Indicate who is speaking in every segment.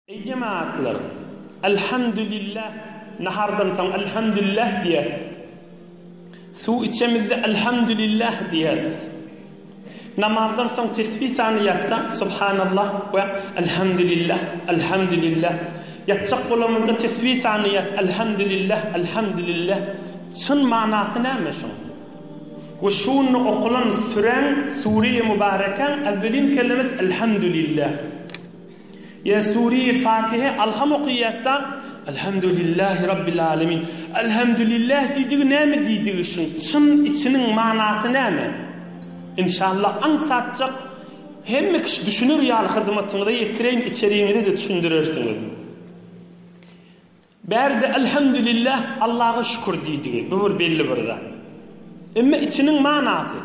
Speaker 1: Eý jemagatlar! Elhamdülillah, nahardan soň Elhamdülillah diýýäs. Suw içemizde Elhamdülillah diýýäs. Namazdan soň tesbih sanaýasda Subhanallah we Elhamdülillah, Elhamdülillah. Ýatjak bolamyzda tesbih sanaýas Elhamdülillah, Elhamdülillah. Çyn manasy näme şuň? We şunda okalan süräň, sure-i mübarekäň awwelin kelimesi Elhamdülillah. Ýa Sure-i Fatihe Alham okyýasda Elhamdülillahi Rabbil Alemin. Elhamdülillah diýdigi näme diýdigi şuň çyn içiniň manasy näme? Inşallah aňsatjak hemme kişi düşüner ýaly hyzmatyňyza ýetireýin içeriňize-de düşündirersiňiz. Bärde Elhamdülillah Allaha şükür diýdigi bu bir belli bir zat. Emma içiniň manasy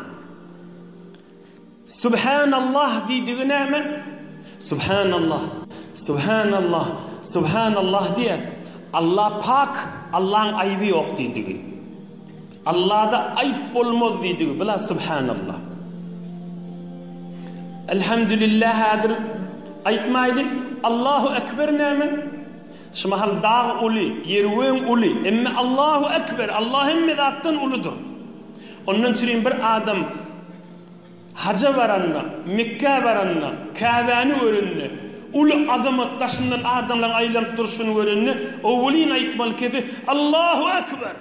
Speaker 1: Subhanallah diýdigi näme? Subhanallah, Subhanallah, Subhanallah diýer. Allah pak, Allaň aýby ýok diýdigi. Allada aýyp bolmaz diýdigi bula Subhanallah. Elhamdülillah häzir aýtmaýly. Allahu ekber näme? Şu mahal dag uly, ýer-göň uly, emme Allahu ekber, Allah hemme zatdan uludyr. Ondan çürim bir adam haja baranda, Mekgä baranda, Käbäni görende, uly azamat daşyndan adamlaryň aýlanyp durşuny görende, owwelin aýtmaly kesi, Allahu ekber!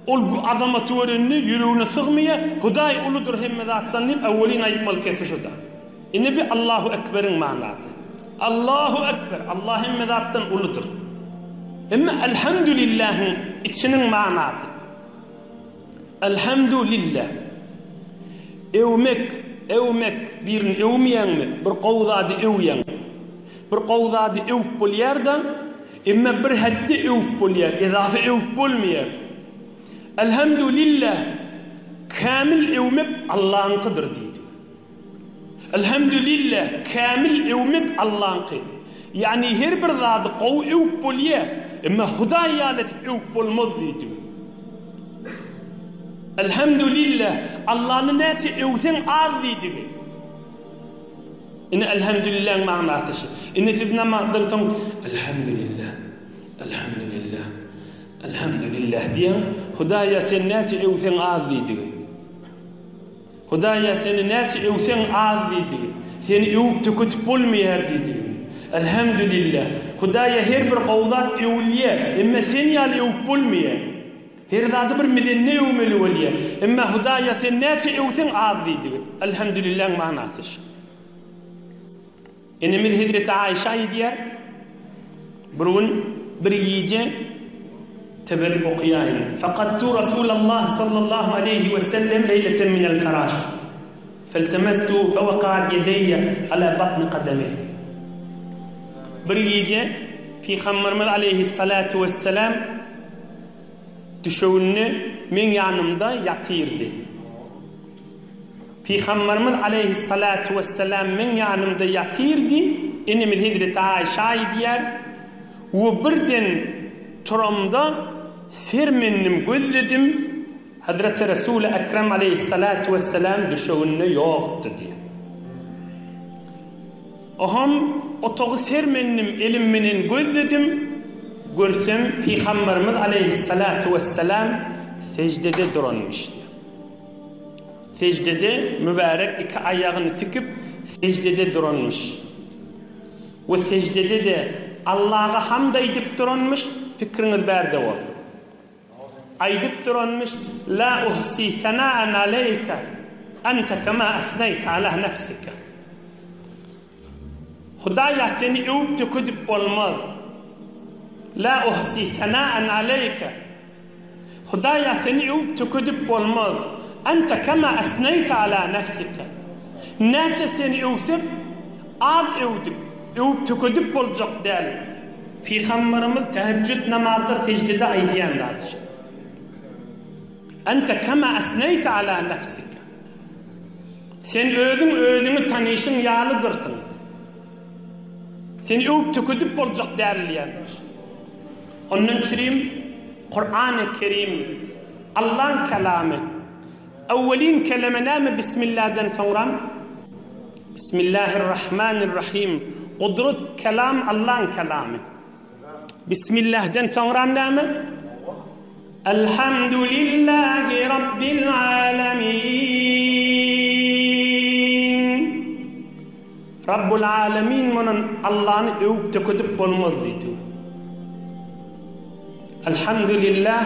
Speaker 1: Ol bu azamaty görende ýüregine sygmaýar, Hudaý uludyr hemme zatdan diýip äwwelin aýtmaly kefi şuda. Ine bi Allahu Ekberiň manasy. Allahu Ekber, Allah hemme zatdan uludyr. Emma Elhamdülillahiň içiniň manasy. Elhamdülillah. Öwmek, öwmek, birini öwmeýäňmi? Bir gowy zady öwýäň. Bir gowy zady öwüp bolýar-da, emma bir hetde öwüp bolýar, ezafa öwüp bolmaýar. Elhamdülillah, kämil öwmek Allaňkydyr diýdi. Elhamdülillah, kämil öwmek Allaňky. Ýagny her bir zady gowy öwüp bolýar, emma Hudaý ýaly edip öwüp bolmaz diýdi. Elhamdülillah, Allany näçe öwseň az diýdigi. Ine Elhamdülilläň magnasy şu. Indi siz namazdan soň Elhamdülillah, Elhamdülillah, Elhamdülillah diýeň, Hudaýa sen näçe öwseň az diýdigi. Hudaýa seni näçe öwseň az diýdigi. Seni öwüp tüketip bolmaýar diýdigi. Elhamdülillah. Hudaýa her bir gowy zat öwülýär, emma sen ýaly öwüp bolmaýar. Her zady bir mizende öwmeli bolýar. Emma Hudaýa sen näçe öwseň az diýdigi. Elhamdülilläň manasy şu. Enemiz Hezreti Aýşa aýdýar, Bir gün bir gije teberrik okaýaýyn. Fakattu Rasulallah sallallahu aleýhi we sellem leýleten minel feraş. Feltemestu fewekaat ýedeýe ala batny kademih. Bir gije Pygamberimiz aleýhissalatu wessalam düşeginde meň ýanymda ýatyrdy. Pygamberimiz aleýhissalatu wessalam meň ýanymda ýatyrdy, enemiz hezreti Aýşa aýdýar, we birden turamda sermendim gözledim, Hazreti Resuly Ekrem aleýhissalatu wessalam düşeginde ýokdy diýýär. Oham otagy sermendim elim menen gözledim, görsem Pygamberimiz aleýhissalatu wessalam seždede duranmyş diýýär. Seždede mübärek iki aýagyny tikip seždede duranmyş. We seždede-de Allaha hamd aýdyp duranmyş, pikiriňiz bärde bolsun. Aýdyp duranmyş, La uhsi sena'an aleýke, ente kema esneýte ala nefsike. Hudaýa seni öwüp töküdip bolmaz. La uhsi sena'an aleýke. Hudaýa seni öwüp töküdip bolmaz. Ente kema esneýte ala nefsike. Näçe seni öwsek, az öwdük, öwüp töküdip boljak däl. Pygamberimiz tehejjüd namazda seždede aýdýan zady şu. Ente kema esneýte ala nefsike. Sen özüň özüňi tanyşyň ýalydyrsyň. Seni öwüp töküdip boljak däl diýýärmiş. Ondan çürim Kur'an-ı Kerim Allaň kelamy. Awwelin keleme näme Bismillahdan soňram? Bismillahirrahmanirrahim. Gudrat kelam Allaň kelamy. Bismillahden soňram näme? Elhamdülillahi Rabbil alemin. Rabbul alemin munan Allany öwüp tökedip bolmaz diýdi. Elhamdülillah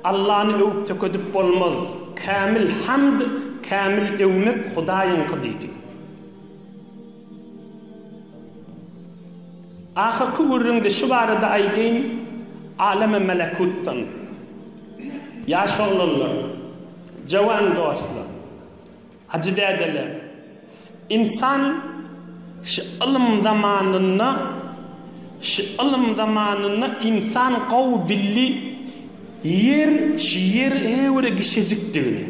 Speaker 1: Allany öwüp tökedip bolmaz. Kämil hamd, kämil öwmek Hudaýyňky diýdi. Ahyrky gürrüňde şu barada aýdaýyn, Aleme melekutdan. Ýaş oglanlar, jawan dostlar, hajy dädeler, ynsan şu ylym zamanynda, şu ylym zamanynda ynsan gowy bildi, ýer, şu ýer höwre gişejikdigini.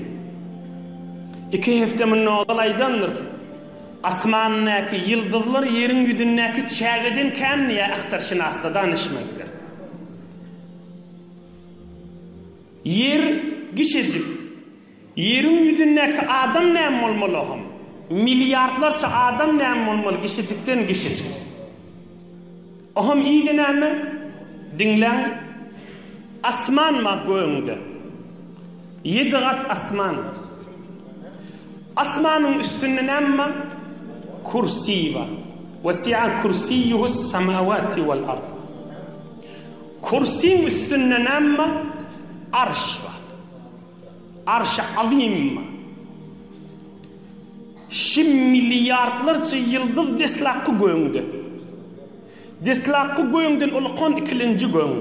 Speaker 1: Iki hepde mundan ozal aýdandyrys. Asmandaky ýyldyzlar ýeriň ýüzündäki çägeden kän diýýär ahtarşynaslar, danyşmentler. Ýer gişejik. Ýeriň ýüzündäki adam näme bolmaly oham? Milliardlarça adam näme bolmaly gişejikden gişejik. Oham yzy näme? Diňläň. Asman bar gögüňde. Ýedi gat asman. Asmanyň üstünde näme bar? Kürsi bar. Wesi'a kürsiýuhus samawati wal ard. Kürsiň üstünde näme bar? Arş bar. Arş-y azym bar. Şi milliardlarça ýyldyz deslapky gögüňde. Deslapky göňden ulakan ikilenji göň.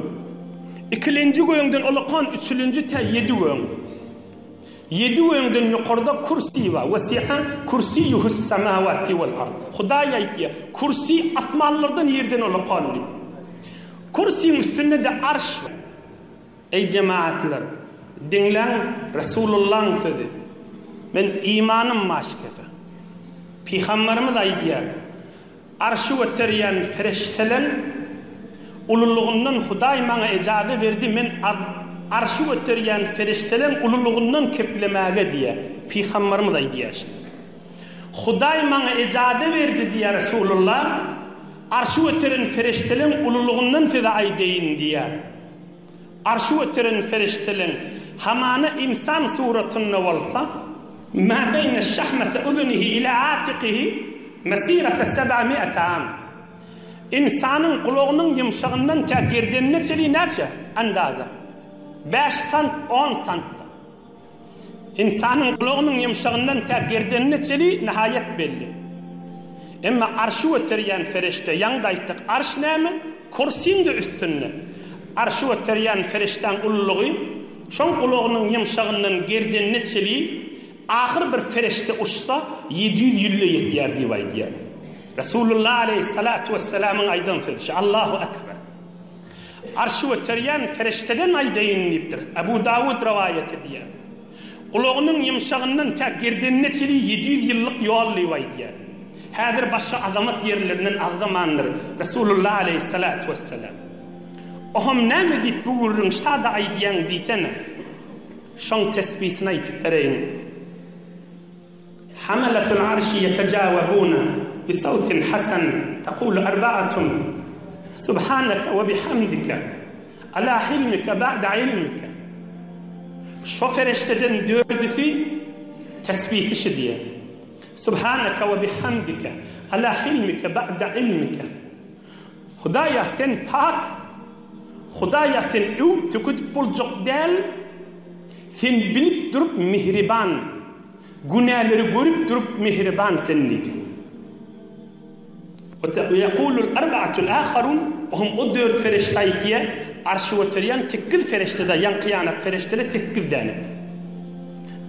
Speaker 1: Ikilenji göňden ulakan üçülenji tä ýedi göň. Ýedi göňden ýokarda kürsi bar. Wesi'a kürsiýuhus samawati wal ard. Hudaý aýtýar, kürsi asmanlardan ýerden ulakan diýip. Kürsiň üstünde-de arş bar. Eý jemagatlar! Diňläň Resulullaň sözi. Men imanym bar şu kese. Pygamberimiz aýdýar, Arşy göterýän fereşteleň ululygyndan Hudaý maňa ejaza berdi, men Arşy göterýän fereşteleň ululygyndan keplemäge diýýär. Pygamberimiz aýdýar şeýle. Hudaý maňa ejaza berdi diýýär Resulullah, Arşy göteren fereşteleň ululygyndan size aýdaýyn diýýär. Arşy göteren ferişteleň hamana ynsan suratynda bolsa, Mâ beýne şahmete uzunihi ilâ atikihi mesirete seb'ami'ete am. Ynsanyň gulagynyň ýumşagyndan tä gerdenine çenli näçe? Andaza. Bäş sant, on santda. Ynsanyň gulagynyň ýumşagyndan tä gerdenine çeli nihaýat belli. Emma arşy göterýän fereşde, ýaňy-da aýtdyk, arş näme? Kursiň-de üstünde. Arşy göterýän fereşdäň ululygy, şoň gulagynyň ýumşagyndan gerdenine çeli ahyr bir fereşde uçsa, 700 ýülle ýetýär diýip aýdýar. Resulullah aleýhissalatu wessalamyň aýdan sözi şu. Allahu ekber. Arşy göterýän fereşdeden aýdaýyn diýipdir. Ebu Dawud rowaýat edýär. Gulagynyň ýumşagyndan tä gerdenine çenli 700 ýyllyk ýol diýip aýdýar. Häzir başga azamat ýerlerinden agzamandyr Resulullah aleýhissalatu wessalam. Oham näme diýip bu gürrüň şada aýdýaň diýsene. Şoň tesbisini aýtyp bereýin. Hamalatul arşi ýetejawabuna bi sawtin hasan taqulu arbaatun Subhaneke we bihamdike ala hilmike ba'de ilmike Şo fereşteden dördüsi tesbisi şi diýer. Subhaneke we bihamdike ala hilmike ba'de ilmike Hudaýa sen pak, Hudaýa sen öwüp töküdip boljak däl, sen bilip durup mihriban. Günäleri görüp durup mähriban sen diýdi. We ýekulul arbaatul aharun, ohm o dört fereşte aýtýar, arşy göterýän sekiz fereşte-de, ýaňky ýanak fereşteler sekiz däne.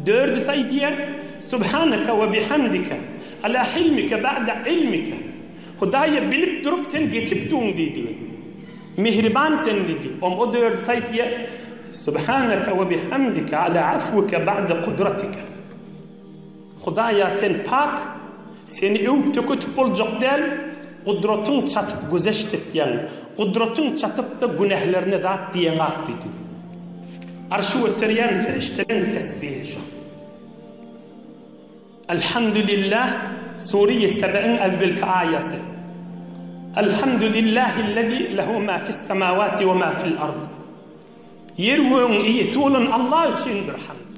Speaker 1: Dördüsi aýdýar, Subhaneke we bihamdike, ala hilmike ba'de ilmike. Hudaýa bilip durup sen geçip duň diýdi. Mähriban sen diýdi. Ohm o dördüsi aýtýar, Subhaneke we bihamdike ala afwike ba'de kudratike. Hudaýa sen pak, seni öwüp töketip boljak däl, gudratyň çatyp güzeşt etýäň, gudratyň çatypda günählerine zat diýeňak diýdi. Arşy göterýän ferişdeleň tesbihi şo. Elhamdülillah Sure-i Sebe'iň äwwelki aýasy. Elhamdülillahillezî lehu mâ fis-semâvâti ve mâ fil-ard. Ýer gögüň eýesi bolan Allah üçindir hamd.